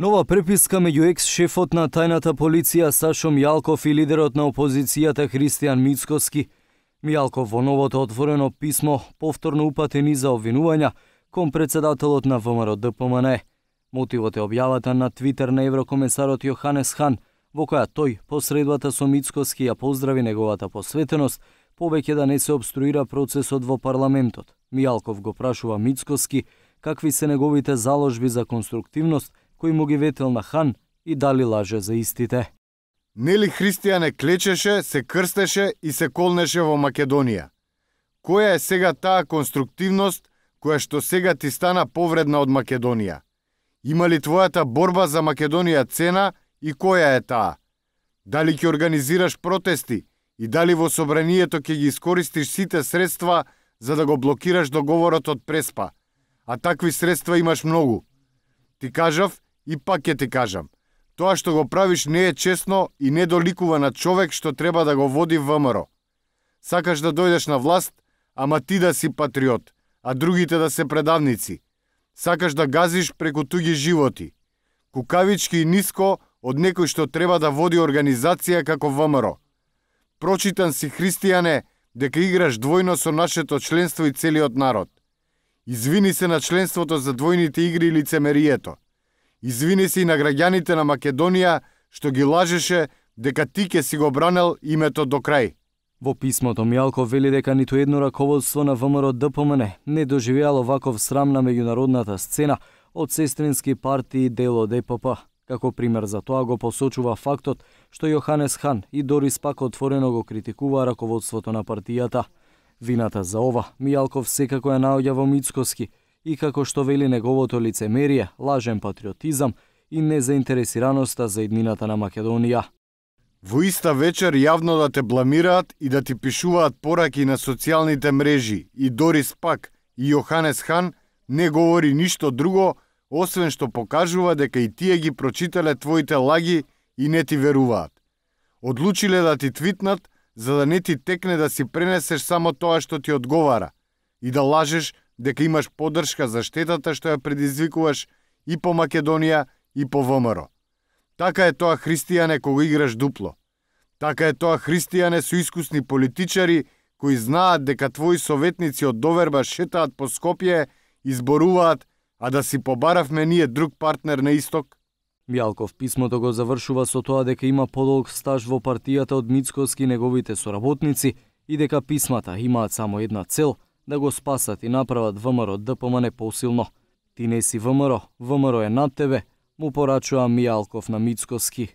Нова преписка меѓу екс-шефот на тајната полиција Сашо Мијалков и лидерот на опозицијата Христијан Мицкоски. Мијалков во новото отворено писмо повторно упатени за обвинувања кон председателот на ВМРО-ДПМН. Мотивот е објавата на Твитер на еврокомесарот Јоханес Хан, во која тој посредбата со Мицкоски ја поздрави неговата посветеност, повеќе да не се обструира процесот во парламентот. Мијалков го прашува Мицкоски какви се неговите заложби за конструктивност кој му ги ветел на Хан и дали лаже за истите. Нели Христијане клечеше, се крстеше и се колнеше во Македонија? Која е сега таа конструктивност која што сега ти стана повредна од Македонија? Има ли твојата борба за Македонија цена и која е таа? Дали ќе организираш протести и дали во собранието ќе ги искористиш сите средства за да го блокираш договорот од Преспа? А такви средства имаш многу. Ти кажав и пак ќе ти кажам. Тоа што го правиш не е честно и не доликува на човек што треба да го води ВМРО. Сакаш да дојдеш на власт, ама ти да си патриот, а другите да се предавници. Сакаш да газиш преку туѓи животи. Кукавички и ниско од некој што треба да води организација како ВМРО. Прочитан си, Христијане, дека играш двојно со нашето членство и целиот народ. Извини се на членството за двојните игри и лицемерието. Извини се и на граѓаните на Македонија што ги лажеше дека ти ке си го бранел името до крај. Во писмото Мијалков вели дека ниту едно раководство на ВМРО-ДПМН не доживеало ваков срам на меѓународната сцена од сестрински партии дел од ДПП. Како пример за тоа го посочува фактот што Јоханес Хан и Дорис пак отворено го критикува раководството на партијата. Вината за ова Мијалков секако ја наоѓа во Мицкоски и како што вели неговото лицемерие, лажен патриотизам и незаинтересираноста за иднината на Македонија. Во иста вечер јавно да те бламираат и да ти пишуваат пораки на социјалните мрежи и Дорис пак и Јоханес Хан не говори ништо друго, освен што покажува дека и тие ги прочитале твоите лаги и не ти веруваат. Одлучиле да ти твитнат за да не ти текне да си пренесеш само тоа што ти одговара и да лажеш дека имаш поддршка за штетата што ја предизвикуваш и по Македонија и по ВМРО. Така е тоа, Христијане, кога играш дупло. Така е тоа, Христијане, со искусни политичари кои знаат дека твои советници од доверба шетаат по Скопје, изборуваат, а да си побаравме ние друг партнер на исток. Мијалков писмото го завршува со тоа дека има подолг стаж во партијата од Мицкоски и неговите соработници и дека писмата имаат само една цел – да го спасат и направат ВМРО-ДПМН посилно. Ти не си ВМРО, ВМРО е над тебе, му порачува Мијалков на Мицкоски.